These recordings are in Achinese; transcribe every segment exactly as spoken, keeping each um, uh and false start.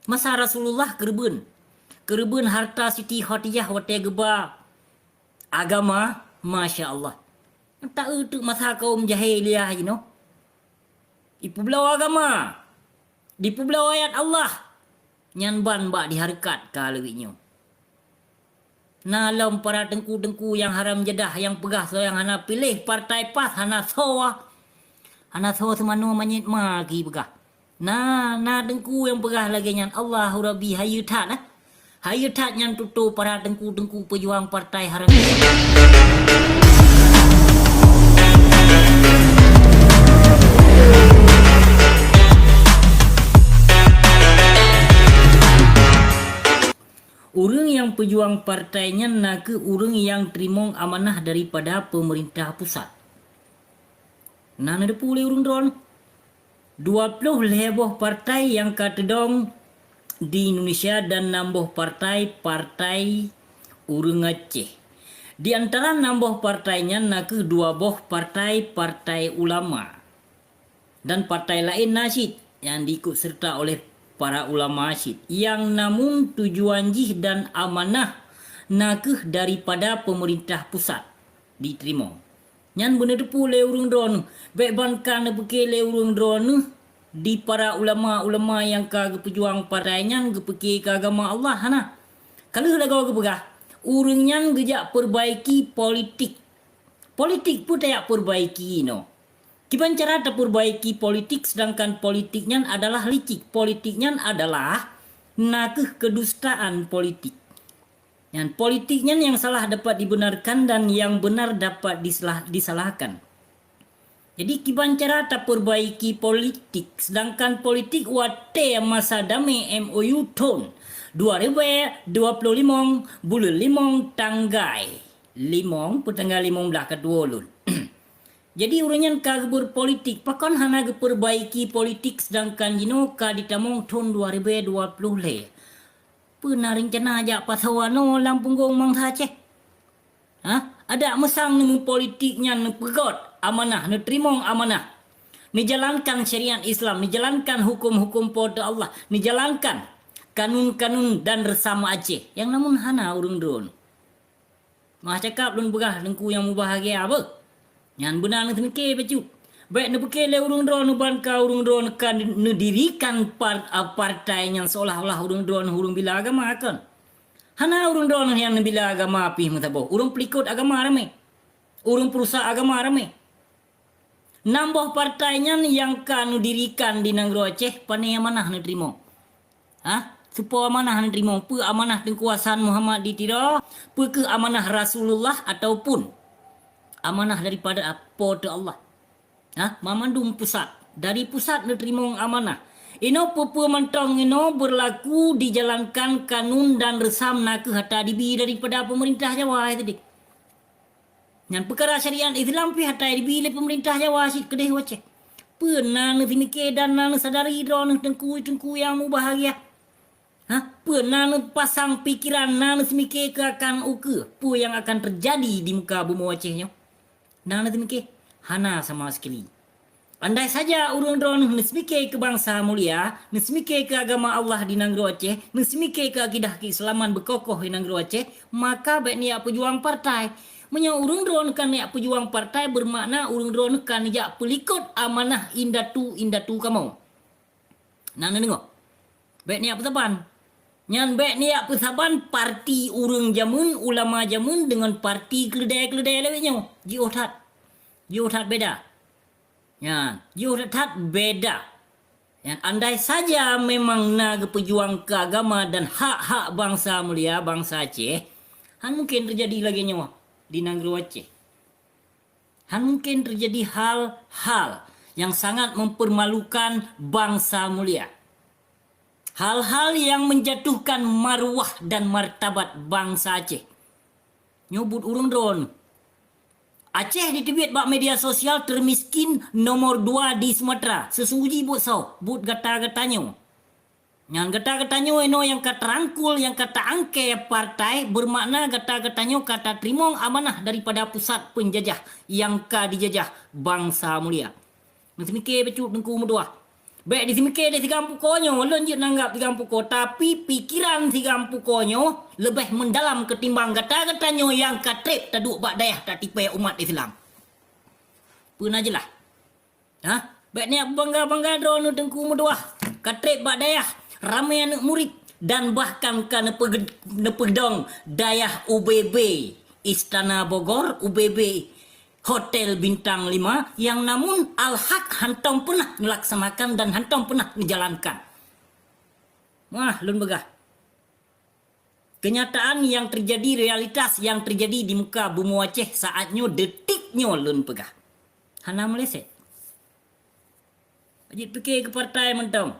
Masa Rasulullah keureubeuen. Keureubeuen harta Siti Khadijah watée geuba agama, masya Allah. Taeu teuk masa kaum jahiliyah jinoe. Ipeubloe agama, dipeubloe ayat Allah, nyan ban bak dihareukat ka lewat nyoe. Na lom para teungku-teungku nyang haram jadah nyang peugah soe nyang hana piléh partai PAS hana soe. Hana soe seumanoe manyét ma ki peugah. Na, na teungku nyang peugah lagée nyan, Allahu Rabbi, hayeue that, eh. Hayeue that nyan tutoe para teungku-teungku peujuang partai haram. Ureuëng nyang peujuang partai nyan na kheueh ureuëng nyang teurimong amanah daripada peumeurintah pusat. Na neuteupeue lé ureuëng droeneuh. Dua ploh lhée boh partai nyang ka teudong di Indonesia dan nam boh partai, partai ureuëng Aceh. Di antara nam boh partai nyan na kheueh dua boh partai, partai ulama. Dan partai laén na cit nyang diikut serta oleh para ulama cit, nyang namun tujuan jih dan amanah na kheueh daripada peumeurintah pusat diteurimong. Nyan beuneuteupeue lé ureuëng droeneuh, bék ban ka neupiké lé ureuëng droeneuh di para ulama-ulama nyang ka geupeujuang partai nyan geupiké keu agama Allah, hana. Ka lheueh lagoe geupeugah, ureuëng nyan geujak peurbaiki politik. Politik peue tajak peurbaiki inoe? Kiban cara tapeurbaiki politik, sedangkan politik nyan adalah licik. Politik nyan adalah na kheueh keudustaan politik. Nyan politik nyan nyang salah dapat dibenarkan dan nyang benar dapat disalah-, disalahkan. Jadi, kiban cara tapeurbaiki politik, sedangkan politik watée masa damé M O U thon dua ribée dua ploh limong, buleuen limong tanggai limong, peutanggai limong blaih ka tuwoe lôn. Jadi, ureuëng nyan ka geubeurpolitik, pakon hana geupeurbaiki politik, sedangkan jinoe ka ditamong thon dua ribée dua ploh lhée. Peue na reuncana jak pasoe anoe lam punggong bansa Aceh? Ha? Adak meusang neumeupolitik nyan neupeugot amanah, neuteurimong amanah. Neujalankan syariat Islam, neujalankan huköm-huköm Po teu Allah, neujalankan kanun-kanun dan reusam Aceh nyang namun hana ureuëng droeneuh. Meuah cakap lôn peugah teungku nyang mubahgia beuh. Nyan beuna neuseumiké bacut. Bék neupiké lé ureuëng droeneuh ban ka ureuëng droeneuh ka neudirikan par-, a, partai nyang seolah-olah ureuëng droeneuh ureuëng bila agama kon. Hana ureuëng droeneuh nyang neubila agama pih meusaboh. Ureuëng peulikot agama ramé. Ureuëng peurusak agama ramé. Nam boh partai nyan nyang ka neudirikan di nanggroe Aceh, pane amanah neuteurimong? Ha? Soe po amanah neuteurimong? Peue amanah Teungku Hasan Muhammad di Tiro? Peue kheueh amanah Rasulullah ataupun amanah daripada Po teu Allah? Ha? Mamandum pusat. Dari pusat neuteurimong amanah. Inoe peue-peue mantong inoe beurlaku dijalankan kanun dan reusam na kheueh ata dibi daripada peumeurintah Jawa tadi. Nyan peukara syariat Islam pih ata dibi lé peumeurintah Jawa cit keudeh u Aceh. Peue na neuseumiké dan na neusadari droeneuh teungku-teungku nyang mubahgia? Ha? Peue na neupasang pikeran, na neuseumiké keu akan ukeue peue nyang akan teujadi di muka bumoe Aceh nyoe? Na neuseumiké? Hana sama sekali. Andai saja ureuëng droeneuh neuseumiké keu bansa mulia, neuseumiké keu agama Allah di nanggroe Aceh, neuseumiké keu akidah keuislaman beukokoh di nanggroe Aceh, maka bék neujak peujuang partai. Meunyoe ureuëng droeneuh ka neujak peujuang partai, beumakna ureuëng droeneuh ka neujak peulikot amanah indatu-indatu kamoe. Na neudeungoe? Bék neujak peusaban. Nyan bék neujak peusaban parti ureuëng jameun, ulama jameun deungon parti keuleudée-keuleudée lawét nyoe. Jiôh that. Jiôh that beda. Nyan, jiôh that beda. Nyan, andai saja memang na geupeujuang keu agama dan hak-hak bansa mulia, bansa Aceh, hana mungken teujadi lagée nyoe di nanggroe Aceh. Hana mungken teujadi hal-hal nyang sangat mempermalukan bansa mulia. Hal-hal nyang menjatuhkan maruah dan martabat bansa Aceh. Nyoe buet ureuëng droeneuh. Aceh diteubiet bak media sosial termiskin nomor dua di Sumatera. Seusunggoh jih buet soe? Buet gata-gata nyoe. Nyan gata-gata nyoe inoe nyang ka tarangkul, nyang ka taangkée partai, beumakna gata-gata nyoe ka tateurimong amanah daripada pusat peunjajah nyang ka dijajah bansa mulia. Neuseumiké bacut teungku meutuah. Bék diseumike di sigampuko nyoe, lôn jeuet nanggap sigampuko, tapi pikeran sigampuko nyoe leubeh mendalam ketimbang gata-gata nyoe nyang ka treb taduek bak dayah tatipée umat Islam. Peue na jeulaih? Hah? Bék neujak bangga-bangga droeneuh Teungku meutuah, ka treb bak dayah, ramé aneuk murit, dan bahkan ka neupeuge-, neupeudong dayah U B B Istana Bogor, U B B Hotel Bintang Lima, yang namun Al-Haq hantom peunah neulaksanakan dan hantom peunah neujalankan. Wah, lôn peugah. Kenyataan yang terjadi, realitas yang terjadi di muka bumoe Aceh saat nyoe, detik nyoe lôn peugah. Hana meuleset. Jeuet pike keu partai mantong.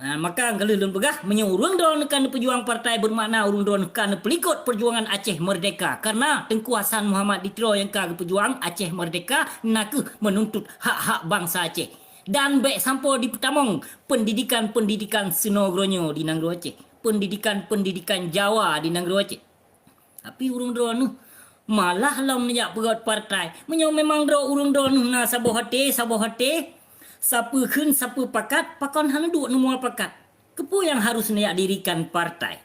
Ha, maka ka lheueh lôn peugah, meunyoe ureuëng droeneuh ka neupeujuang partai, bermakna ureuëng droeneuh ka neupeulikot perjuangan Aceh Merdeka. Karena Teungku Hasan Muhammad di Tiro nyang ka geupeujuang Aceh Merdeka na kheueh meununtut hak-hak bansa Aceh. Dan bék sampoe jipeutamong pendidikan-pendidikan sinoe geuronyoe di nanggroe Aceh. Pendidikan-pendidikan Jawa di nanggroe Aceh. Tapi ureuëng droeneuh malah lom neujak peugét partai. Meunyoe memang droe ureuëng droeneuh na saboh até, saboh até, sapeue kheun, sapeue pakat, pakon hana duek neumuapakat? Keupeue nyang harus neujak dirikan partai?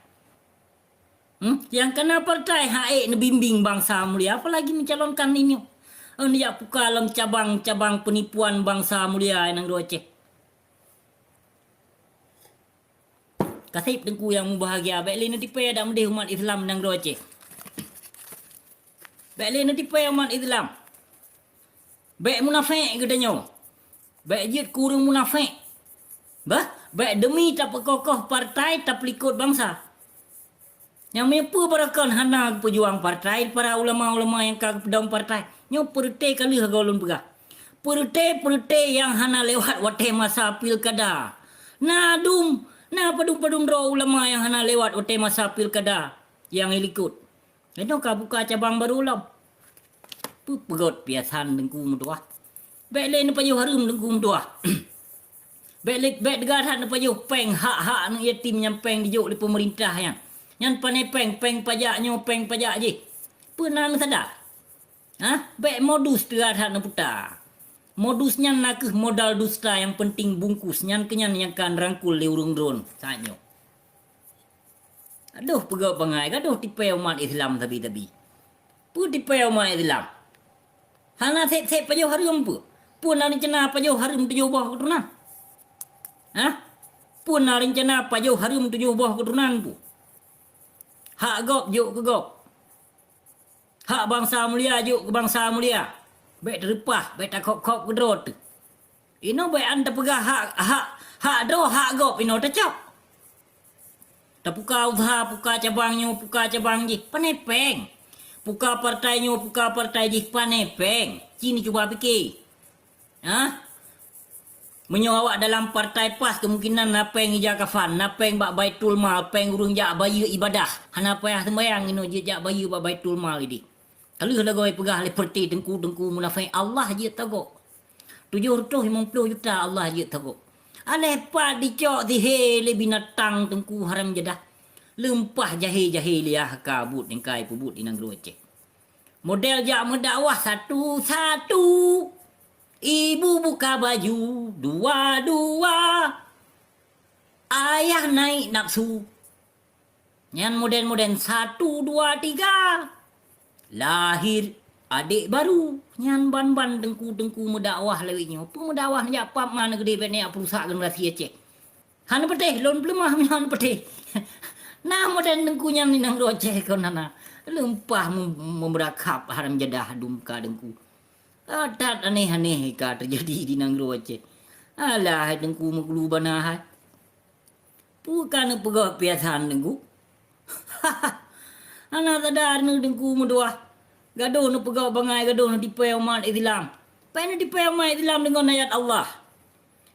Hmm? Nyang kana partai hak ék neubimbing bansa mulia, apalagi mencalonkan inyoe. Eh, neujak puka lom cabang-cabang penipuan bansa mulia nyang nanggroe Aceh. Kaseb Teungku nyang mubahgia, bék lé neutipée dak meudeh umat Islam nanggroe Aceh. Bék lé neutipée umat Islam. Bék munafék geutanyoe. Bék jeuet keu ureuëng munafék. Bah, bék demi tapeukokoh partai, tapeulikot bansa. Nyang meunyoe peue barokon hana geupeujuang partai, para ulama-ulama nyang ka geupeudong partai. Nyoe peureuté ka lheueh goe lôn peugah. Peureuté-peureuté nyang hana lewat watée masa pilkada. Na dum, na padum-padum droe ulama nyang hana lewat watée masa pilkada nyang ilikot. Nyoe ka buka cabang barô lom. Peue peugét piasan Teungku meutuah. Bék lé neupajoh hareuem Teungku meutuah. Bék lé, bék teuga that neupajoh péng hak-hak aneuk yatim nyang péng dijok lé peumeurintah nyan. Nyan pané péng, péng pajak nyoe, péng pajak jih. Peue na neusada? Hah? Bék modus teuga that neuputa. Modus nyan na kheueh modal dusta nyang penting bungkus, nyan keuh nyan nyang ka neurangkul lé ureuëng droeneuh saát nyoe. Adoh peugét bangai, gadoh tipée umat Islam tabi-tabi. Peue tipée umat Islam? Hana seb-seb pajoh hareuem peue? Peue na reuncana pajoh hareuem tujoh boh keuturonan? Hah? Peue na reuncana pajoh hareuem tujoh boh keuturonan peue? Hak gob jok keu gob. Hak bansa mulia jok keu bansa mulia. Bék teureupah, bék takhôb-khôb keudroe teuh. Inoe bék an tapeugah hak, hak, hak droe, hak gob inoe tacok. Tapuka useuha, puka cabang nyoe, puka cabang jih, pané péng. Puka partai nyoe, puka partai jih, pané péng. Ci neucuba pike. Hah? Meunyoe awak dalam partai PAS, kemungkinan na péng ija kafan, na péng bak Baitul Mal, péng ureuëng jak bayeue ibadah. Hana payah seumbahyang inoe jeuet jak bayeue bak Baitul Mal ideh. Ka lheueh lagoe peugah lé peureuté teungku-teungku munafék, Allah jeuet tagok. Tujoh reutôh limong ploh juta Allah jeuet tagok. Aléh pat dicok sihé lé binatang teungku haram jadah. Leumpah jahé-jahé liah ka buet nyang ka ipeubuet di nanggroe Aceh. Model jak meudakwah satu-satu. Ibu buka baju dua-dua. Ayah naik nafsu. Nyan model-model satu, dua, tiga. Lahir adek baru. Nyan ban-ban teungku-teungku meudakwah lawét nyoe. Peue meudakwah jak pap ma neugeude bèk neujak peurusak generasi Aceh. Hana peutéh, lôn peuleumah meunyoe hana peutéh. Nah, model teungku nyan di nanggroe Aceh kon hana. Leumpah mem-, meumeurakab haram jadah dum ka teungku. Ah, that anéh-anéh ka teujadi di nanggroe Aceh. Alah, hai teungku meukulu bana hai. Peue ka neupeugah piasan teungku? Hana sadar neuh teungku meutuah. Gadoh neupeugah bangai, gadoh neutipée umat Islam. Bèk neutipée umat Islam deungon ayat Allah.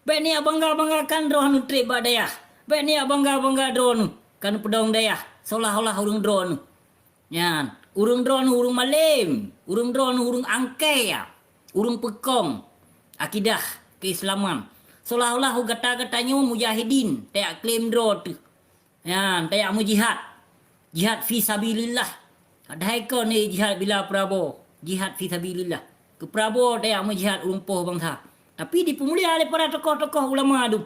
Bèk neujak bangga-banggakan droeneuh trép bak dayah. Bèk neujak bangga-bangga droeneuh ka neupeudong dayah, seolah-olah ureuëng droeneuh. Nyan, ureuëng droeneuh ureuëng malém, ureuëng droeneuh ureuëng angkée, ureuëng peukong akidah keislaman. Seolah-olah gata-gata nyoe mujahidin, tajak klaim droe teuh. Nyan, tajak meujihad. Jihad fi sabilillah. Padahai kon jihad bila peurabo, jihad fi sabilillah. Keu peurabo tajak meujihad ureuëng poh bansa. Tapi dipeumulia lé para tokoh-tokoh ulama dum.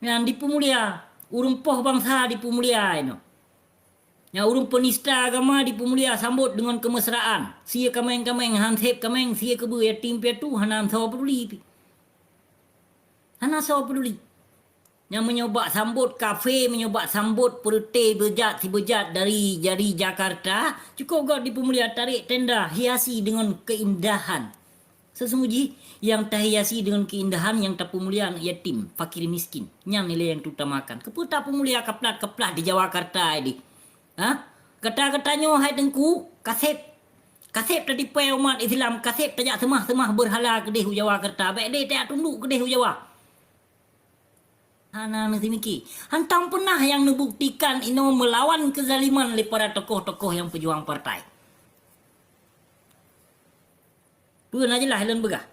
Nyan dipeumulia, ureuëng poh bansa dipeumulia inoe. Nyang ureuëng peunista agama dipeumulia, sambot deungon keumesraan. Sie kaméng-kaméng, han sép kaméng, sie keubeue yatim piatu, hana soe peuduli pih. Hana soe peuduli. Nyang meunyoe bak sambot kafé, meunyoe bak sambot peureuté beujat sibeujat dari, dari Jakarta, cukôp gob dipeumulia, tarék tenda, hiasi deungon keindahan. Seusunggoh jih, nyang tahiasi deungon keindahan, nyang tapeumulia aneuëk yatim, fakir miskin. Nyan nilai nyang tautamakan. Keupeue tapeumulia kaplat-kaplat di Jawakarta dih? Ha? Gata-gata nyoe hai Teungku, kaseb. Kaseb tatipée umat Islam, kaseb tajak seumah-seumah beurhala keudeh u Jawakarta. Bék lé tajak tunduk keudeh u Jawa. Hana neusimiki. Hantom peunah nyang neubuktikan inoe meulawan keuzaliman lé para tokoh-tokoh nyang peujuang partai. Peue na jeulaih lôn peugah?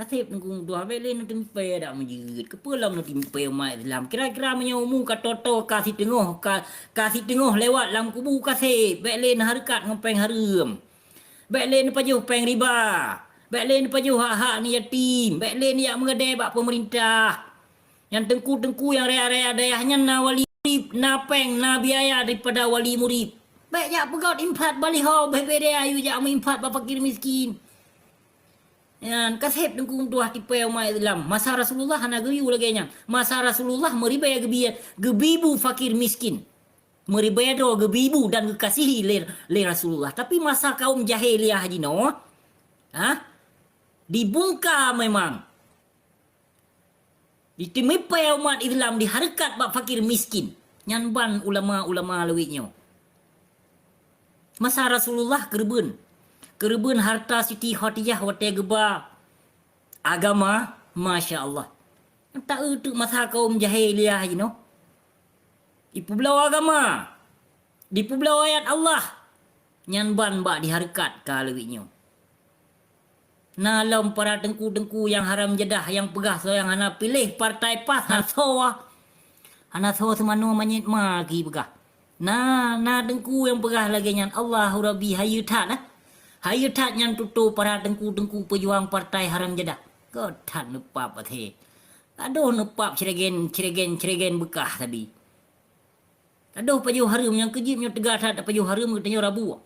Kaseb Teungku Meutuah, bék lé neuteumpée dak meujeuet. Keupeue lom neuteumpée umat Islam? Kira-kira meunyoe umu ka toe-toe, ka siteungoh, ka, ka siteungoh lewat lam kubu kaseb, bék lé neuhareukat ngon péng hareuem. Bék lé neupajoh péng riba. Bék lé neupajoh hak-hak aneuëk yatim. Bék lé neujak meugadée bak peumeurintah. Nyang teungku-teungku nyang raya-raya dayah nyan na wali murit, na péng, na biaya daripada wali murit. Bék jak peugét infak baliho, bék-bék dayah yue jak meuinfak bak fakir miskin. Nyan, kaseb Teungku Meutuah tipée umat Islam. Masa Rasulullah hana geuyue lagée nyan. Masa Rasulullah meuribée geubi-, geubibu fakir miskin. Meuribée droe geubibu dan geukasihi lé, lé Rasulullah. Tapi masa kaum jahiliyah jinoe, ha? Dibungka memang. Diteumipée umat Islam dihareukat bak fakir miskin. Nyan ban ulama-ulama lawét nyoe. Masa Rasulullah keureubeuen. Keureubeuen hareuta Siti Khadijah watée geuba agama, masya Allah. Taeu teuk masa kaum jahiliyah jinoe. Ipeubloe agama. Dipeubloe ayat Allah. Nyan ban bak dihareukat ka lawét nyoe. Na lom para teungku-teungku nyang haram jadah nyang peugah soe nyang hana piléh partai PAS hana soe. Hana soe seumanoe manyét ma ki peugah. Na, na teungku nyang peugah lagée nyan, Allahu Rabbi, hayeue that, eh. Hayeue that nyan tutoe para teungku-teungku peujuang partai haram jadah. Gét that neupap até. Adoh neupap ciregen, ciregen, ciregen beukah sabe. Adoh pajoh hareuem nyang keujeuet nyoe teuga that pajoh hareuem geutanyoe rabu.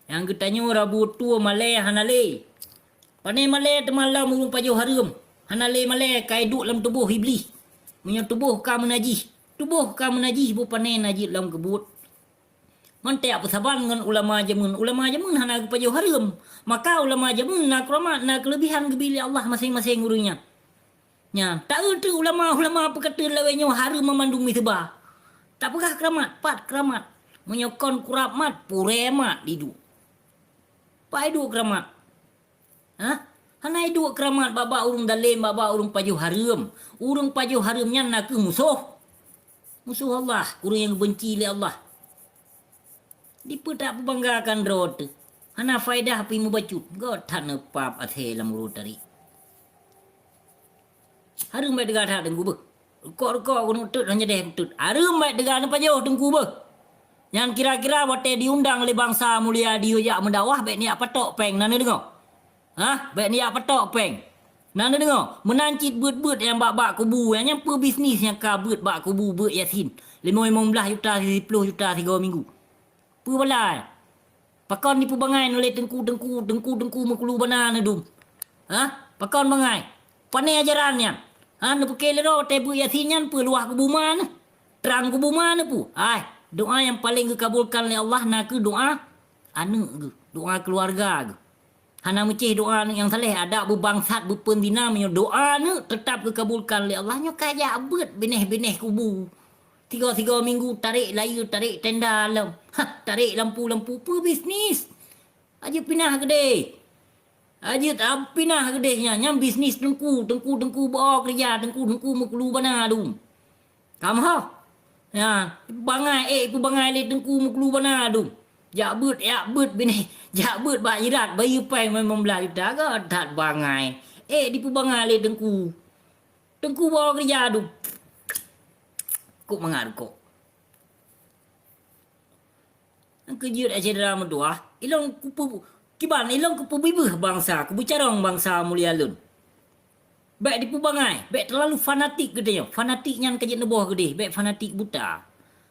Nyang geutanyoe rabu tue malée hana lé. Pané malée teuma lom ureuëng pajoh hareuem. Hana lé malée ka iduek lam tuboh Iblih. Meunyoe tuboh ka meunajih, tuboh ka meunajih beu pané na jeuet lam keubuet. Mantong peusaban ngon ulama jameun. Ulama jameun hana geupajoh hareuem. Maka ulama jameun na keuramat, na keuleubihan geubi lé Allah maséng-maséng ureuëng nyan. Nyan, taeu teuk ulama-ulama peukateun lawét nyoe hareuem mandum miseuba. Tapeugah keuramat, pat keuramat. Meunyoe kon keuramat, purée mat diduek. Pat iduek keuramat? Hah? Hana iduek keuramat bak-bak ureuëng dalém, bak-bak ureuëng pajoh hareuem. Ureuëng pajoh hareuem nyan nakeuh musoh. Musoh Allah, ureuëng nyang geubenci lé Allah. Dipeue tapeubanggakan droe teuh? Hana faedah pih mubacut, gét that neupap até lam uroe tari. Hareuem bék teuga that teungku beuh. Rukok-rukok keuneuk teut hana deh teut. Hareuem bék teuga neupajoh teungku beuh. Nyan kira-kira watée diundang lé bansa mulia diyue jak meudakwah bék neujak patok péng na neudeungoe. Hah? Bék neujak patok péng. Na neudeungoe, meunan cit beuet-beuet nyang bak-bak kubu, nyang nyan peubisnis nyang ka beuet bak kubu beuet Yasin. Limong, limong blaih juta, siploh juta sigoe minggu. Peue bala? Pakon dipeubangai nulée teungku-teungku, teungku-teungku meukulu bana neudum? Hah? Pakon bangai? Pané ajaran nyan? Ha, neupeuké lé droe watée beuet Yasin nyan peue luwah kubu ma neuh? Trang kubu ma neuh peue? Hai, doa nyang paleng geukabulkan lé Allah nakeuh doa aneuëk geuh, doa keuluwarga geuh. Hana meucéh doa aneuëk nyang saleh, adak beubangsat beupeun zina meunyoe doa aneuëk teutab geukabulkan lé Allah nyoe ka jak beuet binéh-binéh kubu. Tiga-tiga minggu tarék layeue, tarék tenda lom. Hah, tarék lampu-lampu peubisnis. Ajeut pinah keudeh. Ajeut pinah keudeh nyan, nyan bisnis teungku, teungku-teungku beuo keureuja, teungku-teungku meukulu bana dum. Kamoe, nyan, bangai, eh, peubangai lé teungku meukulu bana dum. Jak beuet, jak beuet binéh, jak beuet bak jirat, bayeue péng limong blaih juta, gét that bangai. Eh, dipeubangai lé teungku. Teungku beuo keureuja dum. Kok mangat kok. Nyang keujeuet syedara meutuah, ilong kupu-, kiban ilong kupeubibeuh bansa, kubeucarông bansa mulia lôn. Bèk tipu bangai, bèk terlalu fanatik geutanyoe. Fanatik nyan ka jeuet neuboh geudeh, bèk fanatik buta.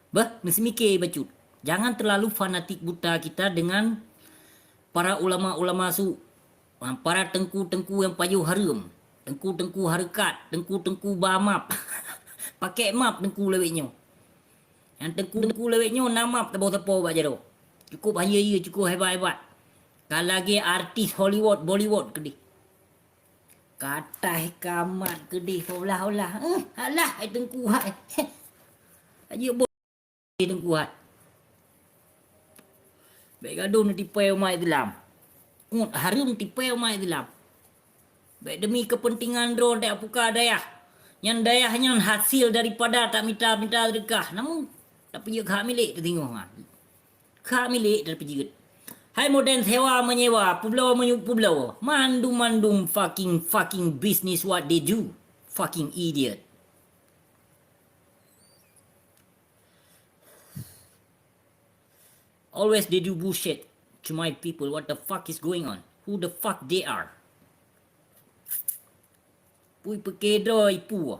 Beuh, meuseumike bacut. Jangan terlalu fanatik buta kita dengan para ulama-ulama su, ha, para teungku-teungku nyang pajoh hareuem, teungku-teungku hareukat, teungku-teungku ba map. Pakèk map teungku lawét nyoe. Nyang teungku-teungku lawét nyoe na map saboh-saboh bak jaroe. Cukup hayeue-hayeue, cukup hebat-hebat. Ka lagèe artis Hollywood, Bollywood keudeh. Katai kamat keudeh seolah-olah, eh, alah, hai teungku hai. Aja boh teungku hai. Bèk gadoh neutipèe umat Islam. Ngut hareuem tipèe umat Islam. Bèk demi keupeuntengan droe tapuka dayah. Nyan dayah nyan hasil daripada tamita-mita seudeukah. Namun, tapi jeuet kha milék teuh singoh nyan. Kha milék dan peujeuet. Hai modern sewa menyewa, publoe menyu-, publoe. Mandum-mandum fucking, fucking business what they do. Fucking idiot. Always they do bullshit to my people. What the fuck is going on? Who the fuck they are? Pui peuke droe ipu.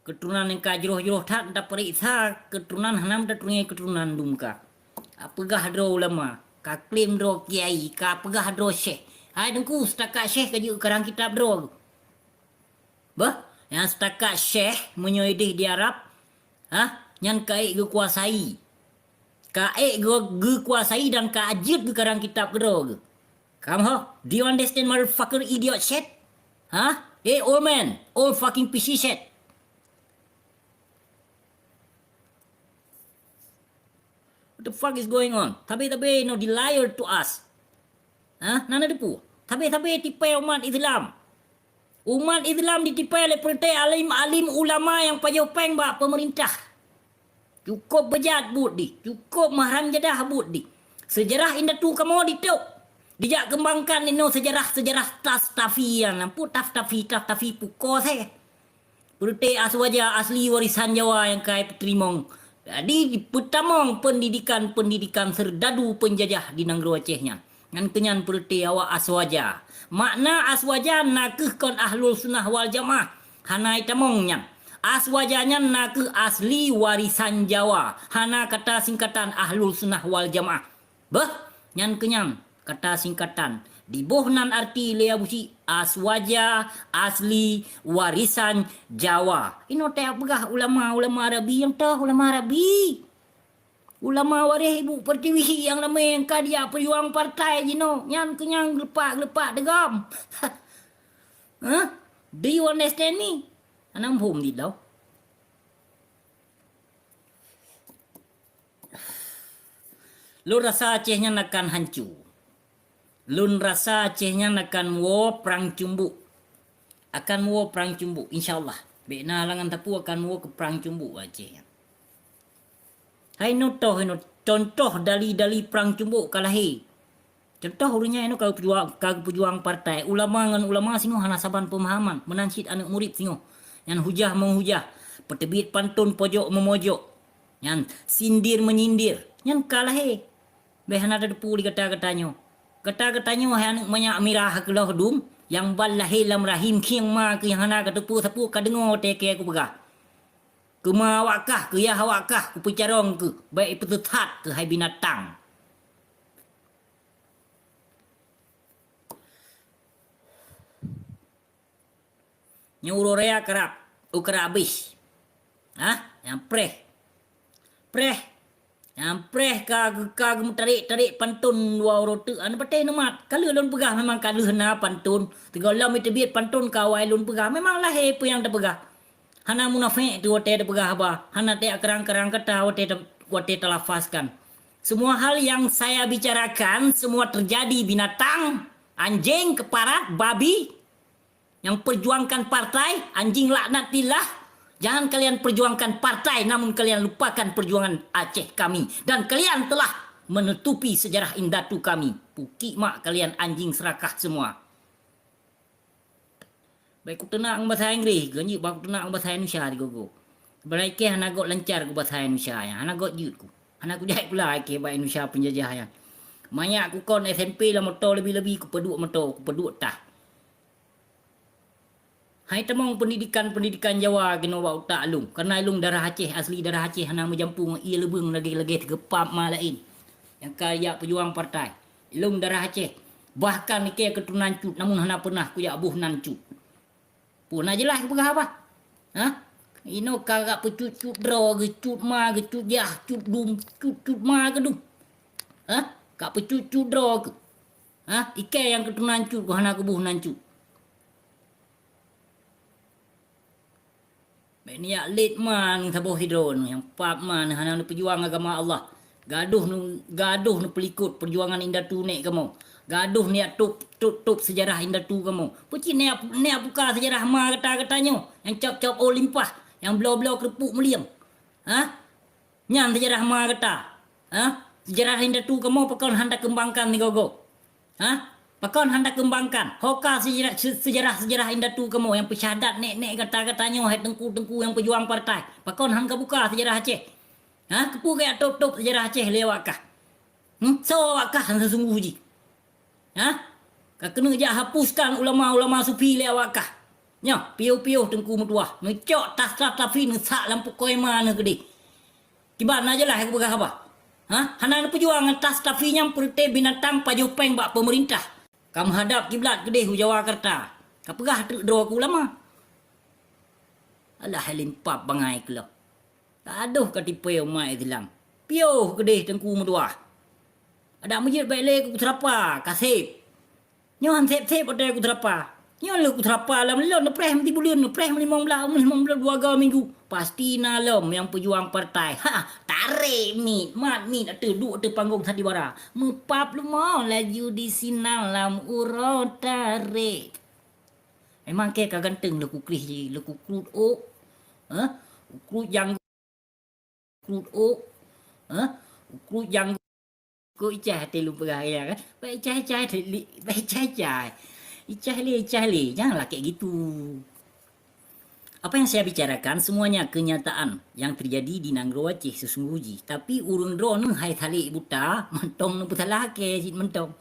Keuturonan nyang ka jroh-jroh that tapeuriksa, keuturonan hana meutateurimong keuturonan dum ka. Ka peugah droe ulama, ka klaim droe kiai, ka peugah droe syekh. Hai teungku, setakat syekh ka jeuet karang kitab droe. Beuh, nyang setakat syekh meunyoe ideh di Arab, ha, nyan ka ék geukuasai. Ka ék geu-, geukuasai dan ka jeuet geukarang kitab keudroe geuh. Come ho, do you understand, motherfucker, idiot shit? Ha? Hey, old man, old fucking piece of shit. What the fuck is going on? Tabe-tabe, you know, the liar to us. Ha? Nana depu. Tabe-tabe tipèe umat Islam. Umat Islam ditipèe lé peureutèe alim-alim ulama nyang pajoh pèng bak peumeurintah. Cukup beujat buet dih, cukup meuharam jadah buet dih. Seujarah indatu kamoe ditôk. Dijak keumbangkan inoe seujarah-seujarah Taftafi nyan. Nampu Taftafi, Taftafi pukoe seh. Peureutèe Aswaja asli warisan Jawa nyang ka ipeuterimong. Jadi, peutamong peundidikan-peundidikan seurdadu peunjajah di nanggroe Aceh nyan. Nyan keunyan peureutèe awak Aswaja. Makna Aswaja nakeuh kon Ahlul Sunnah wal Jamaah. Hana itamong nyan. Aswaja nyan nakeuh asli warisan Jawa. Hana kata singkatan Ahlul Sunnah wal Jamaah. Beuh, nyan keunyan kata singkatan. Diboh nan arti lé Abusyik, Aswaja, asli, warisan Jawa. Inoe tapeugah ulama-ulama Arabi nyang toh ulama Arabi. Ulama waréh Ibu Pertiwi nyang ramé nyang ka dijak peujuang partai jinoe. Nyan keunyan geulepak-geulepak deugom. Huh? Do you understand me? Hana muphom dit lom. Lôn rasa Aceh nyan akan hanco. Lôn rasa Aceh nyan akan muwoe prang cumbok. Akan muwoe prang cumbok, insya Allah. Bèk na halangan sapeue akan muwoe keu prang cumbok Aceh nyan. Hai nyoe toh, hai nyoe, contoh dali-dali prang cumbok ka lahé. Contoh, ureueng nyan ka geupeujua-, ka geupeujuang partai, ulama ngon ulama singoh hana saban peumahaman, meunan cit aneuk murit singoh. Nyan hujah-meuhujah, peuteubiet pantôn pojok-meumojok, nyan sindir-meunyindir, nyan ka lahé. Bèk hana tateupeue lé gata-gata nyoe. Gata-gata nyoe hai aneuk manyak mirah keulôh dum, nyang ban lahé lam rahim khieng ma keuh nyang hana kateupeue sapeue ka deungoe watèe kèe kupeugah. Keu ma awak kah, keu yah awak kah, kupeucarông keuh, bèk ipeusisat keuh hai binatang. Nyoe uroe raya karab, u karab abéh. Hah? Nyang preh. Preh. Nyang preh ka, ka geumeutarek-tarek pantôn dua uroe teuk, hana patéh neumat. Ka lheueh lôn peugah memang ka lheueh na pantôn. Sigohlom iteubiet pantôn ka awai lôn peugah. Memang lahé peue nyang tapeugah. Hana munafék teuh watèe tapeugah haba. Hana teukarang-karang kata watèe ta-, watèe talafazkan. Semua hal yang saya bicarakan, semua terjadi, binatang, anjing, keparat, babi. Yang perjuangkan partai, anjing laknatillah, jangan kalian perjuangkan partai, namun kalian lupakan perjuangan Aceh kami. Dan kalian telah menutupi sejarah indatu kami. Pukik mak kalian anjing serakah semua. Bèk kuteunak ngon basa Inggréh, ganjeuet bah kuteunak ngon basa Indonesia sigoe-goe. Beurai kèe hana göt lancar keu basa Indonesia nyan, hana göt jeuet ku. Hana kujak pula kèe bak Indonesia peunjajah nyan. Manyak kukon S M P lam moto leubeh-leubeh kupeuduek moto, kupeuduek tah. Hai tamong peundidikan-peundidikan Jawa keunoe bak utak lôn, kareuna lôn darah Aceh, asli darah Aceh hana meujampu ngon ie leubeng lagée-lagée teugeupap ma laén nyang ka jak peujuang partai. Lôn darah Aceh, bahkan ikée keuturonan Cut, namun hana peunah kujak boh nan Cut. Peue na jeulaih kupeugah haba? Hah? Inoe ka gak peucut-cut droe geuh, cut ma geuh, cut yah, cut dum, cut, cut ma geuh dum. Hah? Ka peucut-cut droe geuh. Hah? Ikée nyang keuturonan Cut, ku hana kuboh nan Cut. Bék neujak lét ma neuh saboh sidroe neuh, nyang pap ma neuh hana neupeujuang agama Allah. Gadoh neu-, gadoh neupeulikot peujuangan indatu nek kamoe. Gadoh neujak tôb, tôb, tôb seujarah indatu kamoe. Peucit neujak, neujak buka seujarah ma gata-gata nyoe, nyang cop-cop ôh limpah, nyang bloe-bloe keureupuk mulieng. Hah? Nyan seujarah ma gata. Hah? Seujarah indatu kamoe pakon hana keumbangkan sigoe-goe. Hah? Pakon hana keumbangkan? Ho ka seujarah, se-, seujarah-seujarah indatu kamoe nyang peusyahadat nek-nek gata-gata nyoe hai teungku-teungku nyang peujuang partai. Pakon han ka buka seujarah Aceh? Hah? Keupeue kajak tôb-tôb seujarah Aceh lé awak kah? Hmm? Soe awak kah nyang seuseungguh jih? Hah? Ka keuneuk jak hapuskan ulama-ulama sufi lé awak kah? Nyoe, piôh-piôh teungku meutuwah, neucok tas-tas tafi neusak lam pukoi ma neuh keudeh. Kiban na jeulaih kupeugah haba? Hah? Hana neupeujuang ngon tas tafi nyang peureuté binatang pajoh péng bak peumeurintah. Ka meuhadab kiblat keudeh u Jawakarta. Ka peugah treuk droe keu ulama. Alah, hai limpab bangai keulok. Ka adoh ka tipée umat Islam. Piôh keudeh teungku meutuwah. Adak meujeuet bék lé keu kuseurapa, ka sép. Nyoe han sép-sép watée kuseurapa. Nyoe lheueh kuseurapa lom lôn neupreh meuti buleuen, neupreh meulimong blaih, meulimong blaih dua ga minggu. Pasti na lom nyang peujuang partai. Ha, tarek miet, mat miet ateueh duek ateueh panggong sandiwara. Meupap leumo laju di sinan lam uroe tarek. Memang kée ka ganteng leuku krih jih, leuku krut ôk. Hah? Krut jang Krut ôk, hah? Krut janggut. Kok icah até lôn peugah, ya kan? Baik icah-icah até li, baik icah-icah. Icah lé, icah lé. Jangan lakek gitu. Apa yang saya bicarakan semuanya kenyataan yang terjadi di nanggroe Aceh sesungguh jih. Tapi ureuëng droeneuh hai salek buta, mantong neupeusalah kée cit mantong.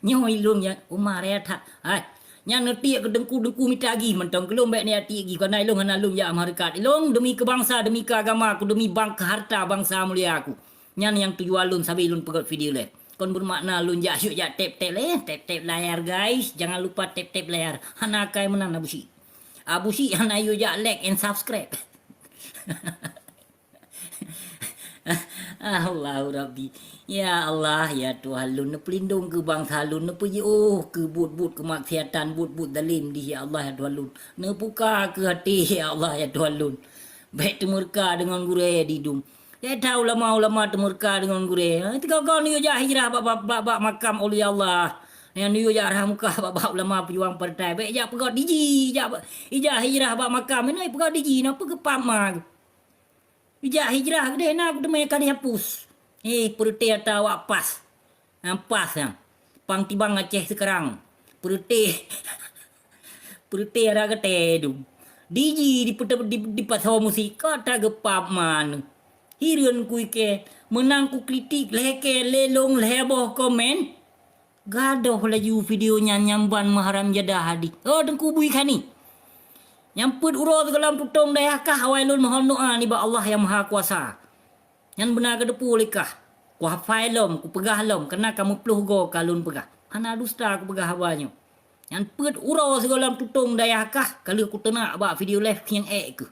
Nyoe ilôn nyan, Umar ya that. Hai, nyan neutiek keu teungku-teungku mita gih mantong, keu lôn bék neujak tiek gih, kareuna ilôn hana lôn jak meuhareukat. Ilôn demi keu bansa, demi keu agama ku, demi bang-, keu harta bansa mulia ku. Nyan nyang tujuan lôn sabe lôn peugét video lé. Kon beumakna lôn jak syok jak tap-tap lé, tap-tap layar guys, jangan lupa tap-tap layar. Hana akai meunan Abu Syik. Abu Syik hana yue jak like and subscribe. Allahu Rabbi. Ya Allah, ya Tuhan lôn, neupeulindong keu bansa lôn, neupeujiôh keu buet-buet keumaksiatan, buet-buet zalim dih, ya Allah, ya Tuhan lôn. Neupuka keu até, ya Allah, ya Tuhan lôn. Bék teumeureuka deungon gurée didum. Bék that ulama-ulama teumeureuka deungon gurée. Ha, teuka-ka neuyue jak hijrah bak, bak, bak, bak makam aulia Allah. Nyang neuyue jak rhah muka bak, bak ulama peujuang partai. Bék jak peugét diji, jak, ijak hijrah bak makam. Inoe peugét diji, na peugét pama. Ijak hijrah keudeh na kuteumé ka jihapus. Eh, peureuté ata awak pas. Nyang pas nyan. Pang tibang Aceh seukarang. Peureuté. Peureuté ara geutée dum. Diji dipeute-, di, dipasoe musik, ka tageupap man. Hireuen kui kée, meunan kukritik lhée kée lé lôn lhée boh komen. Gadoh laju video nyan nyang ban meuharam jadah hadih. Oh, Teungku Bui Khani. Nyang peuet uroe sigohlom tutong dayah kah awai lôn mohon doa nibak Allah Nyang Mahakuasa. Nyan beuna kateupeue lé kah. Kuhafai lom, kupeugah lom, keunan ka meuploh goe ka lôn peugah. Hana dusta kupeugah haba nyoe. Nyan peuet uroe sigohlom tutong dayah kah, ka lheueh kuteunak bak video live nyang ék keuh.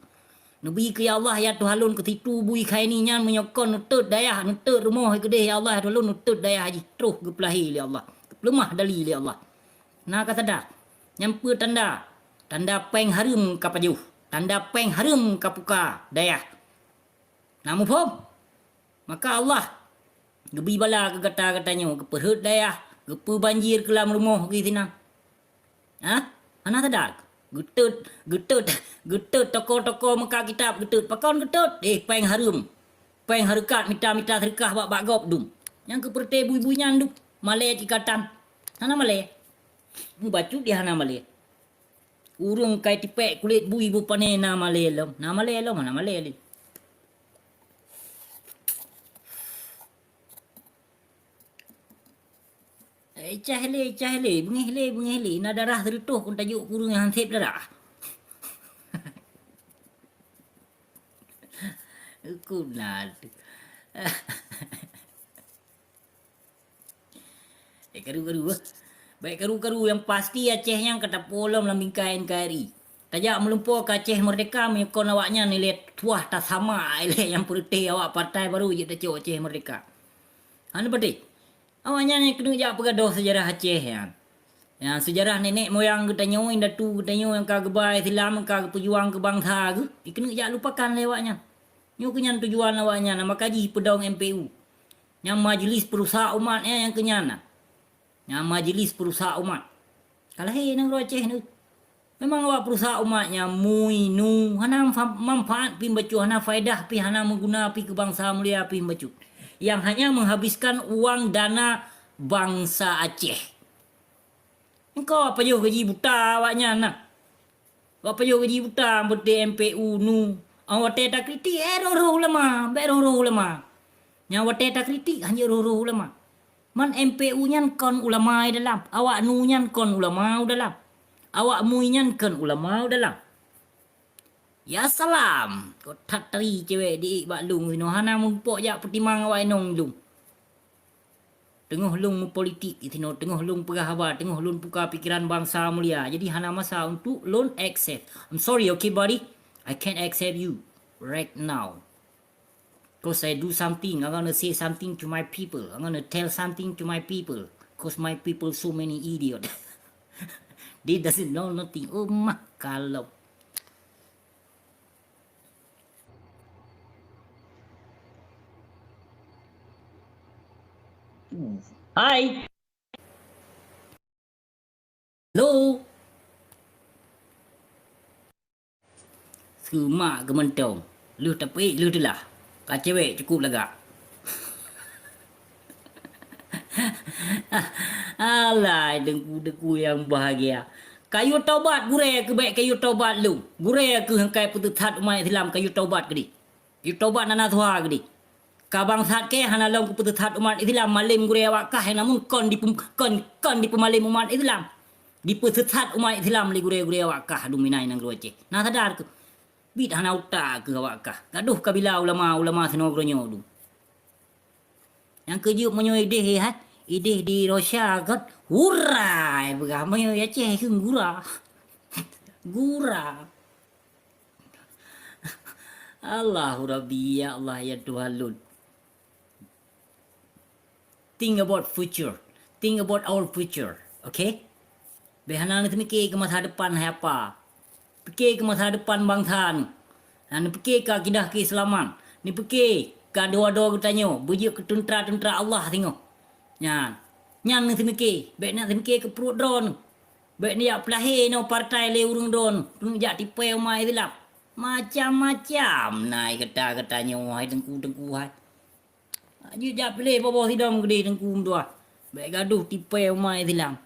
Neubi keu ya Allah, ya Tuhan lôn, keu situ bui khaini nyan meunyoe kon neutot dayah, neutot rumoh keudeh ya Allah, ya Tuhan lôn, neutot dayah jih troh geupeulahé lé Allah, geupeuleumah dali lé Allah. Na ka sadar, nyang peue tanda? Tanda péng hareuem ka pajoh, tanda péng hareuem ka puka dayah. Na muphom? Maka Allah geubi bala keu gata-gata nyoe, geupeurhot dayah, geupeubanjir keu lam rumoh geuh sinan. Hah? Hana sadar? Geutot, geutot, geutot toko-toko meuka kitab geutot. Pakon geutot? Eh, péng hareuem. Péng hareukat mita-mita seudeukah bak, bak gob dum. Nyang keu peureuté bui-bui nyan dum. Malée cit ka tan. Hana malée. Mubacut di hana malée. Ureuëng kai tipék kulét bui bupane na malée lom. Na malée lom, hana malée lé. Eh, cah lé, cah lé, beungéh lé, beungéh lé, na darah seureutôh kon tajok keu ureuëng nyang han sép darah. Kuna tu. Eh, karu-karu, eh. Baik karu-karu, nyang pasti Aceh nyan ka tapolom lam bingkai N K R I. Tajak meulumpoe keu Aceh Merdeka, meunyoe kon awaknyan ilée tuah tasama ilée nyang peureuté awak partai baru jeuet tacok Aceh Merdeka. Hana padé. Awaknyan nyang keuneuk jak peugadôh seujarah Aceh nyan. Nyang seujarah nenek moyang geutanyoe, indatu geutanyoe nyang ka geuba Islam, ka geupeujuang keu bansa geuh, ikeuneuk jak lupakan lé awaknyan. Nyoe keuh nyan tujuan awaknyan, maka jih peudong M P U. Nyang majeulis peurusak umat nyan, nyang keuh nyan na. Nyang majeulis peurusak umat. Ka lahé nanggroe Aceh nyoe. Memang awak peurusak umat nyan, mui, nu, hana manfa-, manfaat pih bacut, hana faedah pih, hana meuguna pih keu bansa mulia pih bacut. Nyang hanya menghabiskan uang dana bansa Aceh. Engkau pajoh gaji buta awaknyan na. Awak pajoh gaji buta, beutôi M P U nu. Awak watée takritik, eh, roh-roh ulama, bék roh-roh ulama. Nyang watée takritik, hanjeuet roh-roh ulama. Man M P U nyan kon ulama i dalam, awak nu nyan kon ulama u dalam, awak mui nyan kon ulama u dalam. Ya salam, kok that tari cewek di bak lung sinoe hana mupok jak peutimang awak inong lung. Teungoh lôn meupolitik di sinoe, teungoh lôn peugah haba, teungoh lôn puka pikeran bansa mulia. Jadi hana masa untuk lôn accept. I'm sorry, okay, buddy? I can't accept you right now. 'Cause I do something, I'm gonna say something to my people. I'm gonna tell something to my people. 'Cause my people so many idiot. They doesn't know nothing. Oh, mah kalau. Hai. Lo. Seumak keumeunteung. Lheueh tapeuék, lheueh teulah. Ka cewek cukup lagak. Alah, teungku-teungku nyang bahagia. Kayue taubat gurée keuh, bék kayue taubat lôn. Gurée keuh nyang ka peuteusat umat Islam, kayue taubat keudeh. Yue taubat na nasuha keudeh. Ka bangsat kée hana lom keu peuteusat umat Islam, malem gurée awak kah nyang namun kon dipeu-, kon, kon dipeumalem umat Islam. Dipeuseusat umat Islam lé gurée-gurée awak kah dumina i nanggroe Aceh. Na sadar keuh? Bit hana utak keuh awak kah. Gadoh kabila ulama-ulama sinoe geuronyoe dum. Nyang keujeuet meunyoe ideh, hai, ideh di Russia kon, hura, peugah, meunyoe Aceh kheun gura. Gura. Allahu Rabbi, ya Allah, ya Tuhan lôn. Think about future. Think about our future, okay? Bék hana neuseumiké keu masa depan hai apa. Piké keu masa depan bansa neuh. Dan neupike keu akidah keislaman. Neupike keu adoe-adoe geutanyoe, beujeuet keu teuntra-teuntra Allah singoh. Nyan. Nyan neuseumiké, bék neuseumiké keu pruet droeneuh. Bék neujak peulahé inoe partai lé ureuëng droeneuh, keuneuk jak tipée umat Islam. Macam-macam na gata-gata nyoe, hai teungku-teungku hai. Jeuet jak piléh boh-boh sidom keudeh teungku meutuah. Bék gadoh tipée umat Islam.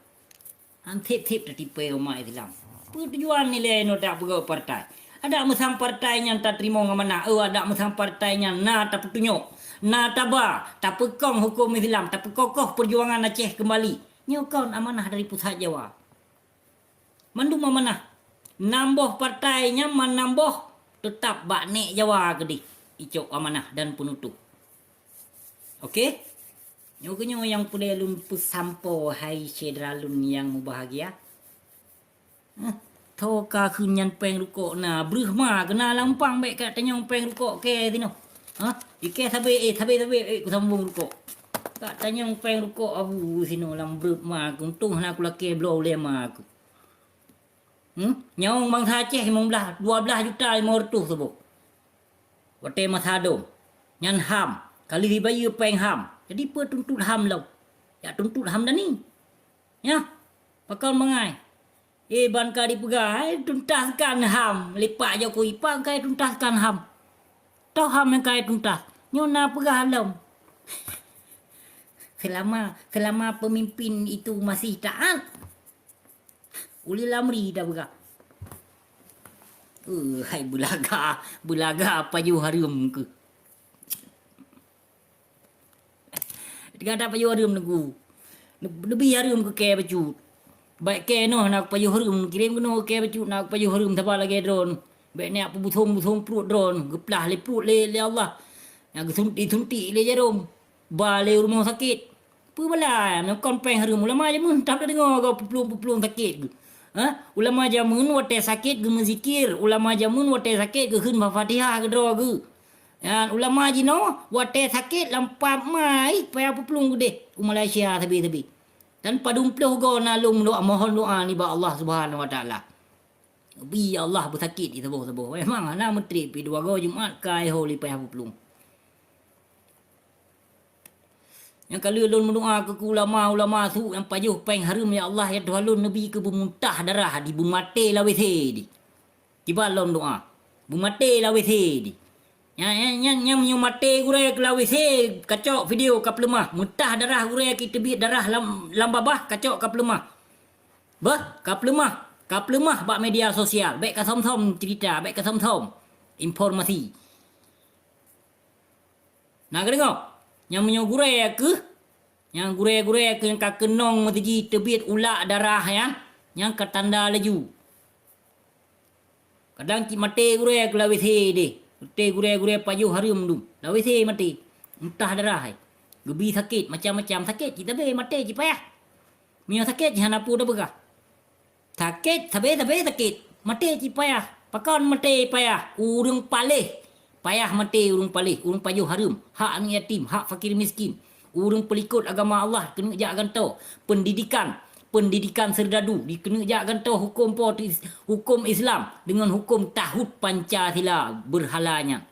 Han sép-sép tatipée umat Islam. Peue tujuan ilée nyoe tapeugöt partai? Adak meusang partai nyan tateurimong amanah, eu, adak meusang partai nyan na tapeutunyok, na taba, tapeukong huköm Islam, tapeukokoh peujuangan Aceh keumbali. Nyoe kon amanah dari pusat Jawa. Mandum amanah. Nam boh partai nyan, man nam boh, teutab bak nék Jawa keudeh icok amanah dan peunutoh. Oke? Nyoe keunyoe nyang peureulée lôn peusampoe, hai syedara lôn nyang mubahgia. Hah, tho ka kheun nyan péng rukok na, breuh ma keuna lam umpang bék ka tanyong péng rukok kée tinoh. Hah, ikée sabe, eh, sabe-sabe, eh, kusambong rukok. Ka tanyong péng rukok abu sinoe lam breuh ma, untung hana kulakée bloe ulée ma aku. Hmm? Nyawöng bansa Aceh limong blaih, dua blaih juta limong reutôh saboh. Watée masa dong, nyan ham, ka lheueh jibayeue péng ham. Jadi peue tuntot ham lom? Jak tuntot ham dani. Nyan, pakon bangai. Eh, ban ka jipeugah, hai tuntaskan ham, lipak Jokowi, pakon ka tuntaskan ham. Toh ham nyang ka tuntas, nyoe na peugah lom. Selama, selama pemimpin itu masih taat, Ulil amri dah beugah. Eh, hai beulaga, beulaga pajoh hareuem keuh. Teuga that pajoh hareuem teungku. Leubeh hareuem keu kée bacut. Baik kée noh na pajoh hareuem, kirém keunoe kée bacut na pajoh hareuem saban lagée droeneuh. Bék neujak peubusong-busong pruet droeneuh, geuplah lé pruet lé, lé Allah. Nyang geusuntik-suntik lé jarom, ba lé rumoh sakét. Peue bala, meunyoe kon péng hareuem, ulama jameun tam tadeungoe gob peuplueng-peuplueng sakét geuh. Ha? Ulama jameun watée sakét geumeuzikir, ulama jameun watée sakét geukheun Fatihah keudroe geuh. Nyan ulama jinoe watée sakét lam pap mai payah peuplueng keudeh u Malaysia sabe-sabe. Dan padum ploh goe na lôn meudoá, mohon doá nibak Allah Subhanahu Wa Taala. Bi ya Allah beusakét di saboh-saboh. Memang hana meutrép pih dua goe Jumat ka ai ho lé payah peuplueng. Nyang ka lheueh lôn meudoá keu ulama-ulama su nyang pajoh péng hareuem ya Allah ya Tuhan lôn neubi keu beumuntah darah di beumaté lawét di. Kiban lôn doá. Beumaté lawét di. Nyang, nyang, nyang, nyang meunyoe maté gurée keu lawét kacok video ka peuleumah. Meutah darah gurée ki teubiet darah lam, lam babah kacok ka peuleumah. Beuh, ka peuleumah, ka peuleumah bak media sosial. Bék ka som-som cerita, bék ka som-som informasi. Na kadeungoe? Nyang meunyoe gurée keuh, nyang gurée-gurée keuh nyang ka keunong meusiji teubiet ulak darah nyan, nyang ka tanda laju. Kadang cit maté gurée keu lawét deh. Maté gurée-gurée pajoh hareuem dum. Lawét maté. Meutah darah hai. Geubi sakét, macam-macam sakét cit tabe maté cit payah. Meunyoe sakét cit hana peue tapeugah. Sakét, sabe-sabe sakét. Maté cit payah. Pakon maté payah? Ureuëng paléh. Payah maté ureuëng paléh, ureuëng pajoh hareuem, hak aneuëk yatim, hak fakir miskin, ureuëng peulikot agama Allah keuneuk jak gantoe, pendidikan, pendidikan serdadu dikeuneuk jak gantoe huköm po-, huköm Islam deungon huköm tahut Pancasila beurhala nyan.